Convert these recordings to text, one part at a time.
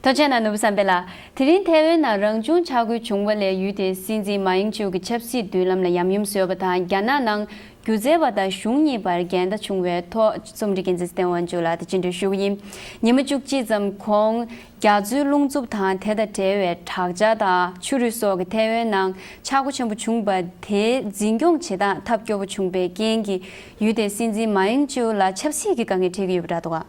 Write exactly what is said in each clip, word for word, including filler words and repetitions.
ཐུགས་རྗེ་གནང་ནོར་བུ་བསམ་འཕེལ་ལགས། དེ་རིང་ཐའེ་ཝན་ནང་རང་བྱུང་ཆག་སྒོའི་བྱུང་བ་ལས་ཡུལ་དེའི་སྲིད་འཛིན་མཱ་ཡིང་ཅུའུ་གི་ཆབ་སྲིད་མདུན་ལམ་ལ་ཡམ་ཡོམ་བཟོས་པ་དང་། རྒྱ་ནག་ནང་སྒྱུ་རྩལ་བ་དང་གཞུང་གཉིས་བར་འགལ་ཟླ་བྱུང་བའི་ཐོག་རྩོམ་སྒྲིག་འགན་འཛིན་ཚེ་བརྟན་དབང་ཕྱུག་ལགས་དང་བཅར་འདྲི་ཞུ་གི་ཡིན། ཉི་མ་བཅུ་གཅིག་ཙམ་གོང་རྒྱ་མཚོའི་རླུང་འཚུབ་དང་དེ་དང་འབྲེལ་བའི་དྲག་ཆར་དང་ཆུ་རུད་སོགས་ཀྱིས་ཐའེ་ཝན་ནང་ཆག་སྒོ་ཆེན་པོ་བྱུང་བ་དེའི་འཛིན་སྐྱོང་བྱེད་སྟངས་ཐབས་སྐྱོ་པོ་བྱུང་བའི་རྐྱེན་གྱིས་ཡུལ་དེའི་སྲིད་འཛིན་མཱ་ཡིང་ཅུའུ་ལ་ཆབ་སྲིད་ཀྱི་དཀའ་ངལ་འཕྲད་ཀྱི་ཡོད་པ་འདྲ་འདུག་ག།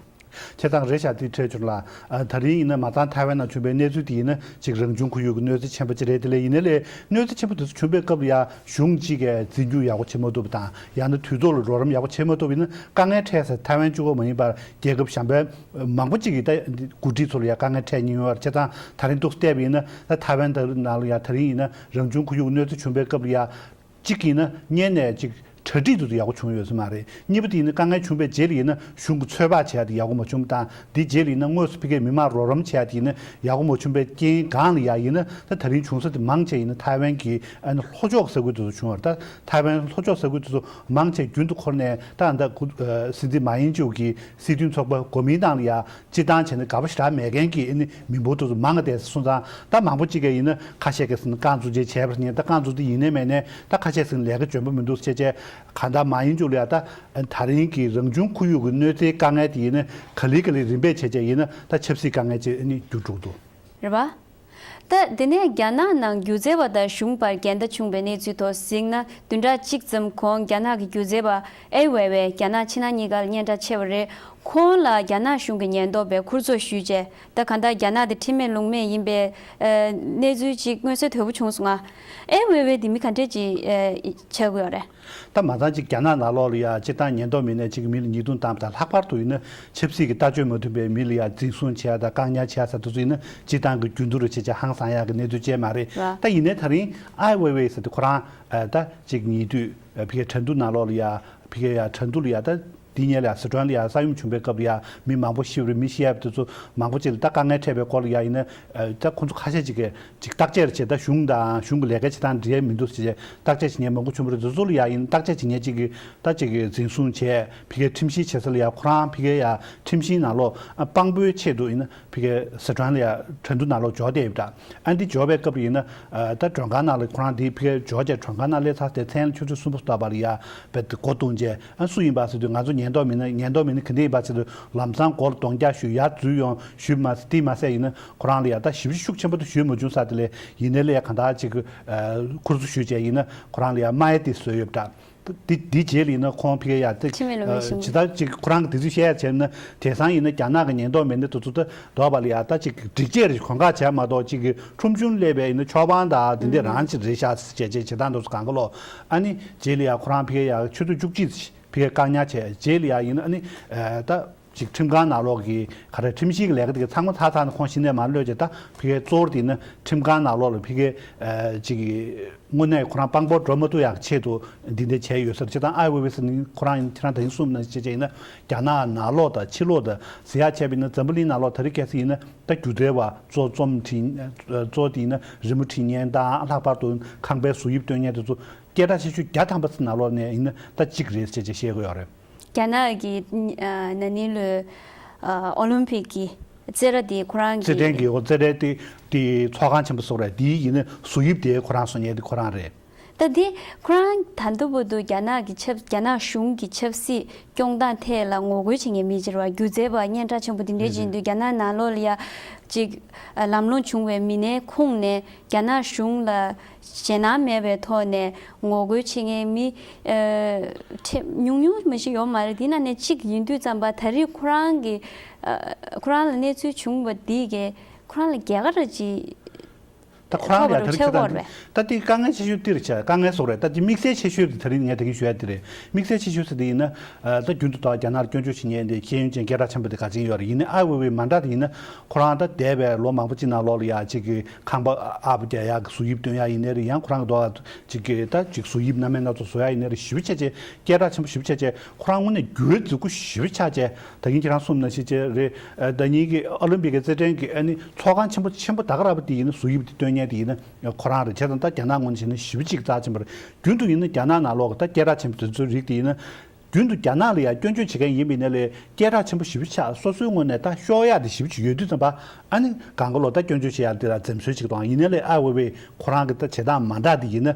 བྱས་ཙང་རེད་ཤག་དེ་འཕྲད་བྱུང་ལ། ཨ། ད་རིང་ཡིན་ན་མ་ཚང་ཐའེ་ཝན་ནང་བྱུང་བའི་གནས་ཚུལ་དེ་ཡིན་ན་ཅིག་རང་བྱུང་ཁོར་ཡུག་གི་གནོད་འཚེ་ཆེན་པོ་ཅིག་རེད། དེ་ལས་ཡིན་ན་ལས་གནོད་འཚེ་ཆེན་པོ་དེ་ཚོ་བྱུང་བའི་སྐབས་ལ་ཡ་གཞུང་གཅིག་གིས་འཛིན་སྐྱོང་ཡག་པོ་བྱེད་མ་ཐུབ་པ་དང་། ཡང་ན་དུས་ཐོག་ལ་རོགས་རམ་ཡག་པོ་བྱེད་མ་ཐུབ་པ་ཡིན་ན་དཀའ་ངལ་འཕྲད་ས་ཐའེ་ཝན་གཅིག་པོ་མ་ཡིན་པར་རྒྱལ་ཁབ་གཞན་པའི་མང་པོ་ཅིག་གི་ད་འགོ་ཁྲིད་ཚོ་ལ་ཡ་དཀའ་ངལ་འཕྲད་མཁན་ཡོད་རེད། བྱས་ཙང་ད་རིང་ཏོག་ཙམ་བལྟས་པ་ཡིན་ན་ད་ཐའེ་ཝན་ད་ནང་ལ་ཡ་ད་རིང་ཡིན་ན་རང་བྱུང་ཁོར་ཡུག་གནོད་འཚེ་བྱུང་བའི་སྐབས་ལ་ཡ། གཅིག་ཡིན་ན་སྔོན་ནས་ཅིག་གྲ་སྒྲིག་དེ་ཚོ་ཡག་པོ་བྱུང་ཡོད་ས་མ་རེད། གཉིས་པ་དེ་ཡིན་ན་དཀའ་ངལ་བྱུང་བའི་རྗེས་ལ་ཡིན་ན་གཞུང་གི་ཚོད་དཔག་བྱས་ཏེ་ཡག་པོ་མ་བྱུང་བ་དང་། དེའི་རྗེས་ལ་ཡིན་ན་དངོས་སུ་ཕ་གིའི་མི་མང་རོགས་རམ་བྱས་ཏེ་ཡིན་ན་ཡག་པོ་མ་བྱུང་བའི་རྐྱེན་སྒང་ལ་ཡ་ཡིན་ན། ད་ད་རིང་བྱུང་ས་དེ་མང་ཆེ་ཡིན་ན་ཐའེ་ཝན་གྱི་ཨ་ནི་ལྷོ་ཕྱོགས་ས་ཁུལ་དེ་ཚོ་བྱུང་བ་རེད། ད་ཐའེ་ཝན་ལྷོ་ཕྱོགས་ས་ཁུལ་དེ་ཚོ་མང་ཆེ་རྒྱུན་དུ་འཁོར་ནས་ད་ད་སྲིད་འཛིན་མཱ་ཡིན་ཅུའུ་གི་སྲིད་དོན་ཚོགས་པ་གོ་མིན་ཏང་ལ་ཡ། སྤྱིར་བཏང་བྱས་ན་དགའ་པོ་ཞེ་དྲག་མེད་མཁན་གྱི་ཨ་ནི་མི་འབོར་དེ་ཚོ་མང་བ་དེ་སོང་ཙང་། ད་མང་པོ་ཅིག་གིས་ཡིན་ན་ཁ་ཤས་ཀྱིས་ཟེར་ན་རྐང་བཙུགས་བྱས་བྱས་པ་ཡིན། ད་རྐང་བཙུགས་དེ་ཡིན་ནའི་མེད་ནའི་ད་ཁ་ཤས་ཟེར་ན་ལས་ཀ་འཇོན་པོ་མི་འདུག་བྱས་བྱས། གང་ལྟར་མཱ་ཡིན་ཅུའུ་ལ་ཡ་ད་ད་རིང་གི་རང་བྱུང་ཁོར་ཡུག་གི་གནོད་འཚེའི་དཀའ་ངལ་དེ་ཡིན་ན་ག་ལེ་ག་ལེ་རིམ་པས་བྱས་བྱས་ཡིན་ན་ད་ཆབ་སྲིད་དཀའ་ངལ་ཅིག་ཨ་ནི་འགྱུར་འགྲོ་གི་འདུག། རེད་པ། ད་དེ་ནས་རྒྱ་ནག་ནང་སྒྱུ་རྩལ་བ་དང་གཞུང་བར་འགལ་ཟླ་བྱུང་བའི་གནས་ཚུལ་ཐོག་གཟིགས་ན། བདུན་ཕྲག་གཅིག་ཙམ་གོང་རྒྱ་ནག་གི་སྒྱུ་རྩལ་བ་ཨའེ་ཝེ་ཝེ་རྒྱ་ནག་ཕྱི་ནང་གཉིས་ཀར་སྙན་གྲགས་ཆེ་བ་རེད། ཁོང་ལ་རྒྱ་ནག་གཞུང་གི་ཉེན་རྟོག་པས་མཁུར་ཚོས་ཞུས་བྱས། ད་གང་ལྟར་རྒྱ་ནག་དེ་ཁྲིམས་མེད་ལུགས་མེད་ཡིན་པའི་ཨ་གནས་ཚུལ་ཅིག་མངོན་གསལ་དོད་པོ་བྱུང་སོང་ང་། ཨའེ་ཝེ་ཝེ་འདི་མི་ག་འདྲས་ཅིག་ཨ་ཆགས་ཀྱི་ཡོད་རེད། ད་མ་ཚང་གཅིག་རྒྱ་ནག་ནང་ལོགས་ལ་ཡ་སྤྱིར་བཏང་ཉེན་རྟོག་མི་སྣས་གཅིག་མི་ལ་ཉེས་རྡུང་བཏང་བ་དང་། ལྷག་པར་དུ་ཡིན་ན་ཆབ་སྲིད་ཀྱི་ལྟ་སྤྱོད་མ་མཐུན་པའི་མི་ལ་ཡ་འཛིན་བཟུང་བྱས་དང་བཀག་ཉར་བྱས་ས་དེ་ཚོ་ཡིན་ན་སྤྱིར་བཏང་གི་རྒྱུན་དུ་རུ་བྱས་བྱས་ཧང་སང་ཡག་གི་གནས་ཚུལ་ཅིག་མ་རེད། ད་ཡིན་ནའི་ད་རིང་ཨའེ་ཝེ་ཝེ་ཟེར་དེ་ཁོ་རང་ད་གཅིག་ཉེ་དུས་ཕ་གིའི་ཁྲིན་ཏུའུ་ནང་ལོགས་ལ་ཡ་ཕ་གིའི་ཡ་ཁྲིན་ཏུའུ་ལ་ཡ་ད་འདི་ཉིན་ལ་ཡ་སི་ཁྲོན་ལ་ཡ་ས་ཡོམ་བྱུང་བའི་སྐབས་ལ་ཡ་མི་མང་པོ་ཤི་བ་རེད། མི་ཤི་ཡག་དེ་ཚོ་མང་པོ་ཅིག་ལ་ད་དཀའ་ངལ་འཕྲད་པའི་སྐོར་ལ་ཡ་ཡིན་ན་ད་ཁོང་ཚོ་ཁ་ཤས་ཅིག་གིས། ཅིག་བརྟག་དཔྱད་རེ་བྱེད། ད་གཞུང་དང་གཞུང་གི་ལས་ཀ་བྱེད་སྟངས་འདྲ་མི་འདུག་ཟེར་བྱས་བརྟག་དཔྱད་བྱེད་མཁན་མང་པོ་བྱུང་བ་རེད། འདི་ཚོ་ལ་ཡ་ཡིན་བརྟག་དཔྱད་བྱེད་མཁན་གཅིག་གིས་ད་ཅིག་གིས་འཛིན་བཟུང་བྱས་ཕ་གིའི་ཁྲིམས་བཤེར་བྱེད་ས་ལ་ཡ་ཁོ་རང་ཕ་གིའི་ཡ་ཁྲིམས་བཤེར་ནང་ལོགས་དཔང་པོའི་ཆེད་དུ་ཡིན་ན་ཕ་གིའི་སི་ཁྲོན་ལ་ཡ་ཁྲིན་ཏུའུ་ནང་ལོགས་འབྱོར་བསྡད་ཡོད་པ་འདྲ། ཨ་འདི་འབྱོར་བའི་སྐབས་ལ་ཡིན་ན་ད་མགྲོན་ཁང་ནང་ལ་ཁོ་རང་འདི་ཕ་གིར་འབྱོར་བྱས་མགྲོན་ཁང་ནང་སླེབས་ཚར་ཏེ་མཚན་ལ་ཆུ་ཚོད་གསུམ་པ་སོ་ད་བར་ལ་ཡ་བེད་དེ་སྒོ་བརྡུངས་བྱས། ཨ་སུ་ཡིན་པ་ཟེར་དུས་ང་ཚོ་ཉེན་རྟོག་མི་སྣ་ཉེན་རྟོག་མི་སྣ་ག་འདྲ་ཡིན་པ་ཟེར་དུས་ལམ་སང་སྒོ་ལ་རྡོག་རྒྱག་ཞུས། ཡར་འཛུལ་ཡོང་ཞུས་མ་ཟད། དེ་མ་ཟད་ཡིན་ན། ཁོ་རང་ལ་ཡ་ད་ཞིབ་ཕྲ་ཤུགས་ཆེན་པོ་དུ་ཞུས་མ་བྱུང་ས་དེ་ལས་ཡིན་ནའི་ལས་གང་ལྟར་ཅིག་ཨ་ཁུར་ཚོ་ཞུས་བྱས་ཡིན་ན་ཁོ་རང་ལ་ཡ་རྨ་དབྱེ་དེ་བཟོས་ཡོད་པ་འདྲ། དེ་དེ་རྗེས་ལ་ཡིན་ན་ཁོང་ཕ་གིར་ཡ་དེ་ཁྲིམས་མེད་ལུགས་མེད་ཨ་གཞུང་ཇི་ལྟར་ཅིག་ཁོ་རང་གི་དེ་ཚོ་བཤད་ཡ་བྱས་ན་དེང་སང་ཡིན་ན་རྒྱ་ནག་གི་ཉེན་རྟོག་མི་སྣ་དེ་ཚོ་ད་དོགས་པ་ལ་ཡ་ད་ཅིག་སྒྲིག་ཆས་རེ་གོན་ཁ་བྱས་མ་གཏོགས་ཅིག་གི་ཁྲོམ་གཞུང་སླེབས་པའི་ཡིན་ན་ཆོག་པ་དང་དེ་འདྲ་རང་ཅིག་རེད་ཤག་བྱས་བྱས་བྱེད་སྟངས་དེ་ཚོ་གང་ག་ལོ། ཨ་ནི་རྗེས་ལ་ཡ་ཁོ་རང་ཕ་གིར་ཡ་ཆུ་ཚོད་བཅུ་གཅིག་ཕ་གིར་བཀག་ཉར་བྱས། རྗེས་ལ་ཡ་ཡིན་ན་ཨ་ནི་ཨ་ད། ཅིག་ཁྲིམས་ཁང་ནང་ལོགས་ཀྱི་ག་རེ་ཁྲིམས་བཤེར་གྱི་ལས་ཀ་དེ་ག་ཚང་མ་ཚར་ཚར་ནས་ཁོང་གཞི་ནས་མར་གློད་བྱས། ད་ཕ་གིའི་གཙོ་བོ་དེ་ཡིན་ན་ཁྲིམས་ཁང་ནང་ལོགས་ལ་ཕ་གིའི་ཨ་ཅིག་དངོས་གནས་ཁོ་རང་དཔང་པོ་འགྲོ་མ་ཐུབ་ཡག་ཆེད་དུ་འདི་འདྲ་བྱས་ཡོད་ས་རེད། སྤྱིར་བཏང་ཨའེ་ཝེ་ཝེ་ཟེར་ནི་ཁོ་རང་ཡིན། ཁྱེད་རང་ད་ཡིན་གསུངས་ན་བྱས་བྱས་ཡིན་ན་རྒྱ་ནག་ནང་ལོགས་དང་ཕྱི་ལོགས་དང་ཟེར་ཡག་བྱས་པ་ཡིན་ན་འཛམ་བུ་གླིང་ནང་ལོགས་ད་རེས་གལ་སྲིད་ཡིན་ན་ད་སྒྱུ་རྩལ་བ་གཙོ་རྩོམ་བྲིས་གཙོ་དེ་ཡིན་ན་རི་མོ་བྲིས་མཁན་དང་། ལྷག་པར་དུ་ཁང་པའི་བཟོ་དབྱིབས་སྟོན་མཁན་དེ་ཚོ་སྐད་གྲགས་ཆེ་ཤོས་བརྒྱ་ཐམ་པ་ནང་ལོགས་ནས་ཡིན་ན་ད་གཅིག་རེད་ཅེས་བཤད་ཀྱི་ཡོད་རེད། རྒྱ་ནག་གི་ཨ་ན་ནིང་ལོའི་ཨ་ཨོ་ལིམ་པིག་གི་རྩེད་ར་དེ་ཁོ་རང་གི་རྩེད་འགྲན་གྱི་འོ་རྩེད་འགྲན་དེ་དེ་ཚོགས་ཁང་ཆེན་པོ་བཟོ་རེད། དེའི་ཡིན་ན་བཟོ་དབྱིབས་དེ་ཁོ་རང་བཟོ་མཁན་དེ་ཁོ་རང་རེད། ད་དེ་ཁོ་རང་ད་ལྟ་བར་དུ་རྒྱ་ནག་གི་ཆབ་རྒྱ་ནག་གཞུང་གི་ཆབ་སྲིད་སྐྱོང་སྟངས་ཐད་ལ་ངོ་རྒོལ་བྱེད་མཁན་མི་སེར་བ་སྒྱུ་རྩལ་པ་སྙན་གྲགས་ཆེན་པོ་དེ་འདྲས་ཅིག་ཡིན་དུས། རྒྱ་ནག་ནང་ལོགས་ལ་ཡ་ཅིག་ལམ་ལྷོང་བྱུང་བའི་མི་སྣའི་ཁོངས་ནས་རྒྱ་ནག་གཞུང་ལ་ཞེད་སྣང་མེད་པའི་ཐོག་ནས་ངོ་རྒོལ་བྱེད་མཁན་མི་ཨ་ཁྲི་ཉུང་ཉུང་མ་ཞིག་ཡོད་མ་རེད། དེ་ནང་ནས་གཅིག་ཡིན་དུས་ཙམ་པ་ད་རེས་ཁོ་རང་གི་ཨ་ཁོ་རང་ལ་གནས་ཚུལ་བྱུང་བ་འདི་གས་ཁོ་རང་ལ་རྒྱལ་ཁ་ར་ཅིག་ད་ཁོ་རང་ལ་ཡ་ད་རེས་ཁྱེད་ད་ད་ལྟ་དཀའ་ངལ་ཆེ་ཤོས་འདི་རེད་བྱ། དཀའ་ངལ་སོགས་རེད། ད་དེ་དམིགས་བསལ་ཆེ་ཤོས་དེ་ད་རེས་ངས་ད་གིན་ཞུ་ཡ་དེ་རེད། དམིགས་བསལ་ཆེ་ཤོས་ཟེར་དེ་ཡིན་ན། ཨ་ད་རྒྱུན་དུ་ད་རྒྱ་ནག་ལ་སྐྱོན་བརྗོད་བྱེད་མཁན་དེ་ཤེས་ཡོན་ཅན་སྐད་གྲགས་ཆེན་པོ་དེ་ག་ཚོད་ཡོད་རེད། ཡིན་ནའི་ཨའེ་ཝེ་ཝེ་མ་འདྲ་དེ་ཡིན་ན་ཁོ་རང་ད་འདས་པའི་ལོ་མང་པོ་ཅིག་ནང་ལོགས་ལ་ཡ་ཅིག་གི་ཁང་པ་ཨར་པོ་རྒྱག་ཡག་གི་བཟོ་དབྱིབས་སྟོན་ཡག་ཡིན་ནའི་རེད། ཡང་ཁོ་རང་གི་ཐོག་ཅིག་གི་ད་ཅིག་བཟོ་དབྱིབས་སྣ་མིན་སྣ་ཚོགས་བཟོ་ཡག་ཡིན་ནའི་རེད། ཞེ་པོ་ཆེ་ཆེ་སྐད་གྲགས་ཆེན་པོ་ཞེ་པོ་ཆེ་ཆེ་ཁོ་རང་དངོས་གནས་འགྱུར་བ་རྫིག་པོ་ཞེ་པོ་ཆགས་བྱས། ད་གིན་ཁྱེད་རང་གསུངས་ནང་བཞིན་བྱས་རེད། ཨ་ད་ཉིད་ཀྱི་ཨོ་ལིམ་པིག་གི་རྩེད་འགྲན་གྱི་ཨ་ནི་ཚོགས་ཁང་ཆེན་པོ་ཆེན་པོ་ད་ག་རང་པོ་དེ་ཡིན་ན་བཟོ་དབྱིབས་དེ་སྟོན་མཁན་དེ་ཡིན་ན་ཁོ་རང་རེད། བྱས་ཙང་ད་རྒྱ་ནག་ངོས་ནས་བྱས་ན་ཞེ་པོ་ཅིག་རྩ་ཆེན་པོ་རེད། རྒྱུན་དུ་ཡིན་ན་རྒྱ་ནག་ནང་ལོགས་ཀྱི་ད་སྐད་གྲགས་ཆེན་པོ་དེ་ཚོའི་རིགས་དེ་ཡིན་ན། རྒྱུན་དུ་རྒྱ་ནག་ལ་ཡང་སྐྱོན་བརྗོད་བྱེད་མཁན་ཡིན་པ་ཡིན་ནའི་ལས་སྐད་གྲགས་ཆེན་པོ་ཞེ་པོ་ཆགས། སོ་སོའི་ངོས་ནས་ད་ཤོར་ཡག་དེ་ཞེ་པོ་ཅིག་ཡོད་དུས་ཙམ་པ། ཨ་ནི་གང་ག་ལོ་ད་སྐྱོན་བརྗོད་བྱེད་ཡག་དེ་ལ་འཛེམ་ཟོན་ཅིག་གཏོང་། ཡིན་ནའི་ལས་ཨའེ་ཝེ་ཝེ་ཁོ་རང་གི་ད་བྱེད་སྟངས་མ་འདྲ་དེ་ཡིན་ན།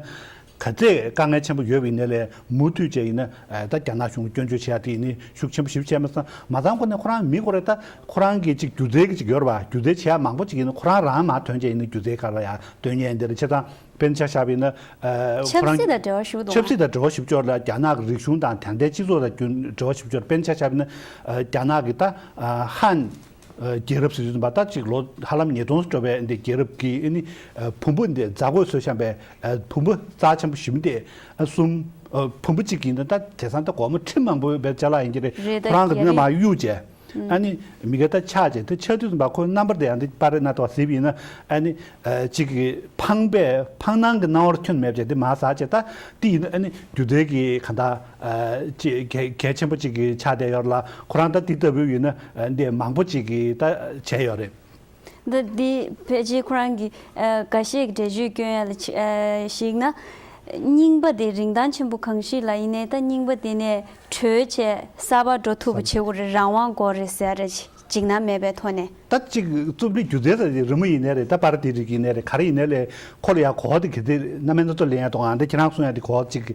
ག་ཚད་དཀའ་ངལ་ཆེན་པོ་ཡོད་པ་ཡིན་ནའི་ལས་མུ་མཐུད་བྱས་ཡིན་ན། ཨ་ད་རྒྱ་ནག་གཞུང་ལ་སྐྱོན་བརྗོད་བྱེད་ཡག་དེ་ཡིན་ནའི་ཤུགས་ཆེན་པོ་ཞེ་པོ་བྱས་མ་སོང་། མ་ཚང་ཁོ་ནས་ཁོ་རང་མི་ཁོ་རེ་ད་ཁོ་རང་གི་ཅིག་སྒྱུ་རྩལ་གྱི་ཅིག་ཡོད་རེད་པ། སྒྱུ་རྩལ་བྱེད་ཡག་མང་པོ་ཅིག་ཡིན་ན་ཁོ་རང་རང་མར་ཐོན་བྱས་ཡིན་ན་སྒྱུ་རྩལ་ག་རེ་ཡང་སྟོན་མཁན་འདི་རེད། བྱས་ཙང་དཔེར་ན་ཆ་བཞག་པ་ཡིན་ན། ཨ་ཁོ་ཆབ་རང་སྲིད་དང་འབྲེལ་བ་ཞུ་འདུག་ཆབ་སྲིད་དང་འབྲེལ་བ་ཞུ་ཕྱོགས་ལ་རྒྱ་ནག་གི་རིག་གཞུང་དང་དེ་འདྲའི་སྤྱི་ཚོགས་དང་རྒྱུན་འབྲེལ་བ་ཞུ་ཕྱོགས། དཔེར་ན་ཆ་བཞག་པ་ཡིན་ན། ཨ་རྒྱ་ནག་གི་ད་ཨ་ཧན་ཨ་རྒྱལ་རབས་ཟེར་དུས་ཙམ་པ། ད་ཅིག་ལོ་ཧ་ལམ་ཉིས་སྟོང་འགྲོ་བའི་འདི་རྒྱལ་རབས་ཀྱི་ཨ་ནི་ཨ་བུམ་པ་འདི་རྫ་མགོས་བཟོས་བཞག་པའི་ཨ་བུམ་པ་རྩ་ཆེན་པོ་ཞེ་པོ་འདི་ཨ་གསུམ། ཨ་བུམ་པ་གཅིག་ཡིན་ན་ད་དེང་སང་ད་སྒོར་མོ་ཁྲི་མང་པོའི་ཅ་ལག་ཡིན་གྱི་རེད། རེད། ད་ཁོ་རང་གི་རྒྱ་ནས་རིགས་མར་གཡུགས་བྱས། ཨ་ནི་མི་སྒེར་ད་ཆགས་བྱས། དེ་ཆགས་དུས་ཙམ་པ་ཁོའི་རྣམ་པར་དེ་ཡང་འདི་པར་རེ་ན་ཏོག་གཟིགས་པ་ཡིན་ན། ཨ་ནི་ཨ་ཅིག་གི་ཕངས་པས་ཕངས་སྣང་གི་སྣང་བ་ཁྱོན་མེད་བྱས་དེ་མར་ཟག་བྱས། ད་དེ་ཡིན་ན་ཨ་ནི་སྒྱུ་རྩལ་གྱི་གང་ལྟར་ཨ་ཅིག་གལ་གལ་ཆེན་པོ་ཅིག་གི་ཆགས་བསྡད་ཡོད་ལ། ཁོ་རང་ད་འདི་ལྟ་བུ་ཡིན་ན་ཨ་འདི་མང་པོ་ཅིག་གི་ད་བྱས་ཡོད་རེད། འདི་འདི་ཕལ་ཆེར་ཁོ་རང་གི་ཨ་འགའ་ཤས་ཀྱི་འགྲེལ་བརྗོད་སྐྱོན་ཡ་ལ་ཅི་ཨ་གཞིགས་ན། རྙིང་པ་དེ་རིན་ཐང་ཆེན་པོ་གང་ཞིག་ལ་ཡིན་ནའི་ད་རྙིང་པ་དེ་ནས་གྲོལ་བྱས་གསར་པ་འགྲོ་ཐུབ་པ་བྱེད་དགོས་རེད། རང་དབང་དགོས་རེད་ཟེར་རེད། འཇིགས་སྣང་མེད་པའི་ཐོག་ནས། ད་ཅིག་རྩོམ་རིག་སྒྱུ་རྩལ་ཟེར་རི་མོ་ཡིན་ནའི་རེད། ད་པར་དེ་རིགས་ཡིན་ནའི་རེད། ག་རེ་ཡིན་ནའི་ལས་ཁོ་ལ་ཡ་གོ་བ་དེ་གལ་ཏེ་རྣམ་པ་སྣ་ཚོགས་ལེན་ཡ་གཏོང་ཨ། འདི་ཁྱེད་རང་གསུང་ཡ་དེ་གོ་བ་ཅིག་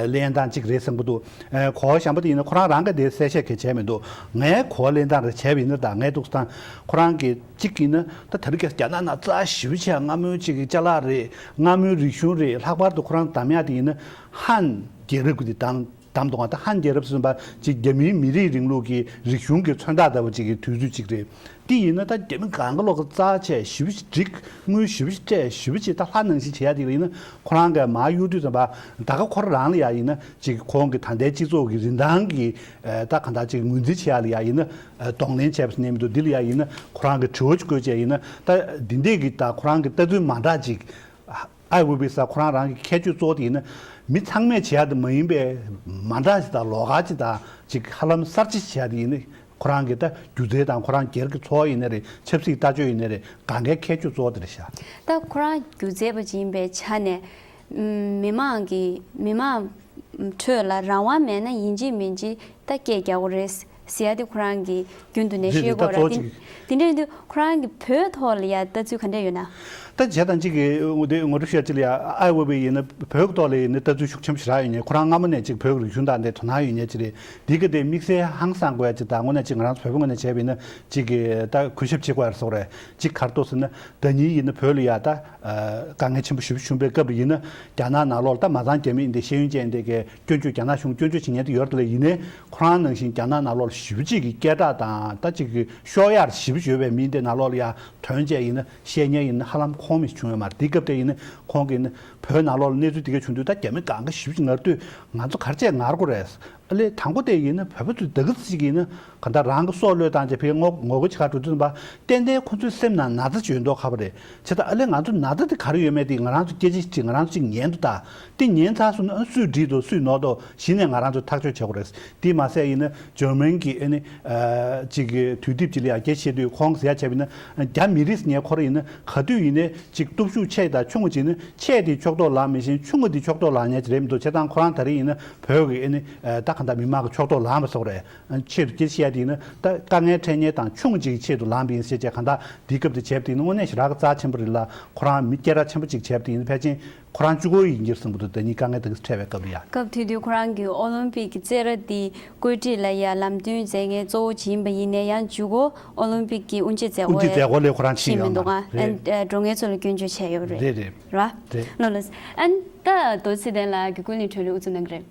ལེན་སྟངས་གཅིག་རེད་བསམ་གྱི་འདུག་ཨ་གོ་བ་གཞན་པ་དེ་ཡིན་ན་ཁོ་རང་རང་གི་དེ་གསལ་བཤད་གལ་བྱས་མི་འདུག་ངའི་གོ་བ་ལེན་སྟངས་རེ་བྱས་པ་ཡིན་ན། ད་ངའི་འདུག་སྟངས་ཁོ་རང་གི་གཅིག་ཡིན་ན་ད་དེ་རིང་ཁ་སང་རྒྱ་ནག་ནང་རྩ་ཞེ་པོ་ཅིག་སྔ་མོའི་ཅིག་གི་ཅ་ལག་རེད། སྔ་མོའི་རིག་གཞུང་རེད། ལྷག་པར་དུ་ཁོ་རང་གདམ་ཡག་དེ་ཡིན་ན་ཧན་རྒྱལ་རབས་ཀྱི་དེ་གདམ་གདམ་འདུག་ག་ད་ཧན་རྒྱལ་རབས་ཟེར་བ་ཅིག་རྒྱ་མིའི་མི་རིགས་རིང་ལུགས་ཀྱི་རིག་གཞུང་གི་མཚོན་རྟགས་ལྟ་བུ་ཅིག་གི་དུས་ཚོད་ཅིག་རེད། དེ་ཡིན་ན་ད་རྒྱ་མི་གང་ག་ལོག་གི་རྩ་ཆེ་ཞེ་པོ་ཅིག་བསྒྲིགས། དངུལ་ཞེ་པོ་ཅིག་སྤྲད། ཞེ་པོ་ཅིག་ད་ལྷ་ནང་བཞིན་བྱེད་ཡ་དེ་ཡིན་ན། ཁོ་རང་གིས་མར་གཡུག་དུས་ཙམ་པ་ད་ག་ཁོ་རང་ལ་ཡ་ཡིན་ན་ཅིག་ཁོང་གི་ད་ལྟའི་སྤྱི་ཚོགས་ཀྱི་རིན་ཐང་གི་ཨ་ད་གང་ལྟར་ཅིག་ངོས་འཛིན་བྱེད་ཡ་ལ་ཡ་ཡིན་ན། ཨ་གདོང་ལེན་བྱས་པ་ཟེར་ནས་མི་འདུག་འདི་ལ་ཡ་ཡིན་ན་ཁོ་རང་གི་དྲི་བ་ཅིག་བཀོད་བྱས་ཡིན་ན། ད་འདི་འདྲས་ཀྱི་ད་ཁོ་རང་གི་ལྟ་ཚུལ་མ་འདྲ་ཅིག་ཨའི་ཝེ་བི་ས་ཁོ་རང་རང་གི་ཁྱད་ཆོས་གཙོ་བོ་དེ་ཡིན་ན། མི་ཚང་མས་བྱེད་ཡ་དེ་མ་ཡིན་པའི་མ་འདྲ་ཞིག་དང་ལོགས་ཀ་ཅིག་དང་ཅིག་ཧ་ལམ་གསར་བརྗེ་བྱེད་ཡ་དེ་ཡིན་ན། ཁོ་རང་གི་ད་སྒྱུ་རྩལ་དང་ཁོ་རང་སྒེར་གྱི་འཚོ་བ་ཡིན་ན་རེད། ཆབ་སྲིད་ལྟ་སྤྱོད་ཡིན་ན་རེད། གང་གའི་ཁྱད་ཆོས་གཙོ་བོ་དེ་རེད་ཤག་ད་ཁོ་རང་སྒྱུ་རྩལ་པ་ཅིག་ཡིན་པའི་ཆ་ནས། མི་མང་གི་མི་མང་ཁྲོད་ལ་རང་དབང་མེད་ན་ཡིན་གཅིག་མིན་གཅིག་ད་སྐད་རྒྱག་དགོས་རེད་ཟེར་ཡ་དེ་ཁོ་རང་གི་རྒྱུན་དུ་ནས་རེད་བཤད་རེད། ད་ཡོད་རེད། གཙོ་བོ་དེ་ཅིག་དེ་འདྲ་ཡིན་དུས་ཁོ་རང་གི་བོད་ཐོག་ལ་ཡ་ལྟ་ཚུལ་ག་འདྲ་ཡོད་ན། ད་བྱས་ཙང་གཅིག་གི་ངོ་དེ་ངོ་སྤྲོད་ཤར་གཅིག་ལ་ཡ་ཨའི་ཝེ་བི་ཡིན་ན་བོད་ཐོག་ལ་ཡིན་ན་ལྟ་ཚུལ་ཤུགས་ཆེན་པོ་ཞེ་དྲག་ཡོད་མཁན། ཁོ་རང་སྔ་མོ་ནས་ཅིག་བོད་ཀྱི་རིག་གཞུང་དང་དེ་དོ་སྣང་ཡོད་མཁན་ཅིག་རེད། དེའི་སྐབས་དེ་དམིགས་བསལ་ཧང་སང་དགོས་ཡ་ཅིག་དང་། དངོས་གནས་ཅིག་ང་རང་ཚོ་བོད་པའི་ངོས་ནས་བྱས་པ་ཡིན་ན་ཅིག་གི་ད་གུས་ཞབས་བྱེད་དགོས་ཡ་རེད་བཟོ་རེད། ཅིག་ག་རེ་འདུག་ཟེར་ན། ཟླ་ཉིན་ཡིན་ན་བོད་ལ་ཡ་ད་ཨ་དཀའ་ངལ་ཆེན་པོ་ཞེ་པོ་བྱུང་པའི་སྐབས་ལ་ཡིན་ན། རྒྱ་ནག་ནང་ལོགས་ལ་ད་མ་ཚང་རྒྱ་མི་ཡིན་ཏེ་ཤེས་ཡོན་ཅན་དེ་གའི་སྐྱོན་བརྗོད། རྒྱ་ནག་གཞུང་སྐྱོན་བརྗོད་བྱེད་མཁན་དེ་ཡོད་རེད་ལ། ཡིན་ནའི་ཁོ་རང་ནང་བཞིན་རྒྱ་ནག་ནང་ལོགས་ལ་ཞེ་པོ་ཅིག་གི་སྐད་གྲགས་དང་ད་ཅིག་གི་ཤོར་ཡག་ཞེ་པོ་ཅིག་ཡོད་པའི་མི་དེ་ནང་ལོགས་ལ་ཡ་ཐོན་བྱས་ཡིན་ན་བཤད་མཁན་ཡིན་ན་ཧ་ལམ་ཁོང་མི་བྱུང་ཡོད་མ་རེད། དེའི་སྐབས་དེ་ཡིན་ན་ཁོང་གིས་ཡིན་ན་བོད་ནང་ལོགས་ལ་གནས་ཚུལ་དེ་ག་བྱུང་དུས་ད་རྒྱ་མི་གང་ག་ཞེ་པོ་ཅིག་ངར་དུས་ང་ཚོ་ག་རེ་བྱས་ངར་དགོས་རེད། ཨ་ལས་དང་པོ་དེ་ཡིན་ན་བོད་པ་ཚོས་ད་ག་ཚོད་ཅིག་ཡིན་ན་ག་ད་རང་གི་སྲོག་བློས་བཏང་བྱས་ཕ་གི་ངོ་ངོ་རྒོལ་བྱེད་ག་འགྲོ་དུས་ཙམ་པ་ཏན་ཏན་ཁོ་ཚོའི་སེམས་ནང་ན་ཚ་ཅིག་ཡོད་མདོག་ཁ་པོ་རེད། བྱས་ཙང་ཨ་ལས་ང་ཚོ་ན་ཚ་དེ་ག་རེ་ཡོད་མེད་དེ་ང་རང་ཚོ་སྐད་ཆ་ཅིག་ང་རང་ཚོ་ཅིག་ཉན་འདུག་ད་དེ་ཉན་ཚར་སོང་ན་ཨ་སུས་འགྲིག་འདུག་སུས་ནོར་འདུག་གཞི་ནས་ང་རང་ཚོ་ཐག་གཅོད་བྱེད་དགོས་རེད། དེ་མ་ཟད་ཡིན་ན་འཇར་མན་གྱི་ཨ་ནི་ཨ་ཅིག་གི་དུས་དེབ་ཅིག་ལ་ཡང་སྐད་ཆ་བཤད་དུས་ཁོང་གིས་ཟེར་ཡ་བྱས་པ་ཡིན་ན། རྒྱ་མི་རིགས་ཟེར་མཁན་ཁོ་རང་ཡིན་ན་ག་དུས་ཡིན་ནའི་ཅིག་སྟོབས་ཤུགས་ཆེ་དང་ཆུང་བ་ཅིག་ཡིན་ན་ཆེ་དེ་ཕྱོགས་གཏོགས་ལངས་མི་ཤེས། ཆུང་བ་དེ་ཕྱོགས་གཏོགས་ལངས་མཁན་ཅིག་རེད་མི་འདུག་བྱས་ཙང་ཁོ་རང་ད་རེས་ཡིན་ན་བོད་ཀྱི་ཨ་ནི་ཨ་ད་ག་ད་མི་མང་གི་ཕྱོགས་གཏོགས་ལངས་པ་བཟོ་འདྲ་རེད། ཆེད་དུ་སྐད་ཆ་བཤད་དེ་ཡིན་ན་ད་དཀའ་ངལ་འཕྲད་མཁན་དང་ཆུང་བ་ཅིག་གི་ཆེད་དུ་ལངས་པ་ཡིན་ཟེར་བྱས་གང་ལྟར་དེའི་སྐབས་དེ་བྱས་པ་དེ་ཡིན་ན་དངོས་གནས་ཞེ་དྲག་གི་རྩ་ཆེན་པོ་རེད་ལ། ཁོ་རང་མི་སྐད་གྲགས་ཆེན་པོ་ཅིག་བྱས་པ་དེ་ཡིན་ན་ཕལ་ཆེར་ཁོ་རང་བཅུ་དགུ་ཡིན་གྱི་རེད་བསམ་གྱི་འདུག་ཟླ་ཉིན་དཀའ་ངལ་དེ་ག་འཕྲད་པའི་སྐབས་ལ་ཡ། སྐབས་དེ་དུས་ཁོ་རང་གི་ཨོ་ལིམ་པིག་གི་རྩེད་ར་དེ་བཀོད་སྒྲིག་ལ་ཡ་ལམ་སྟོན་མཛད་མཁན་གཙོ་བོ་ཅིག་ཡིན་པ་ཡིན་ནའི་ཡང་བཅུ་དགུ་ཨོ་ལིམ་པིག་གི་དབུ་འབྱེད་མཛད་སྒོ་དབུ་འབྱེད་མཛད་སྒོ་ལ་ཁོ་རང་ཕྱིན་ཕྱིན་མི་ཡོད་འདུག་ཨ། མ་རེད། ཨ་འགྲོ་མཁན་ཚོ་ལ་སྐྱོན་བརྗོད་བྱས་ཡོད་རེད། རེད་རེད། ར། རེད། ལགས་ལགས། ཨ་ནི་ད་རྡོ་རྗེ་ལྡན་ལགས་ཀྱིས་ཀུན་གླེང་བགྲོ་གླེང་དབུ་འཛུགས་གནང་གི་རེད།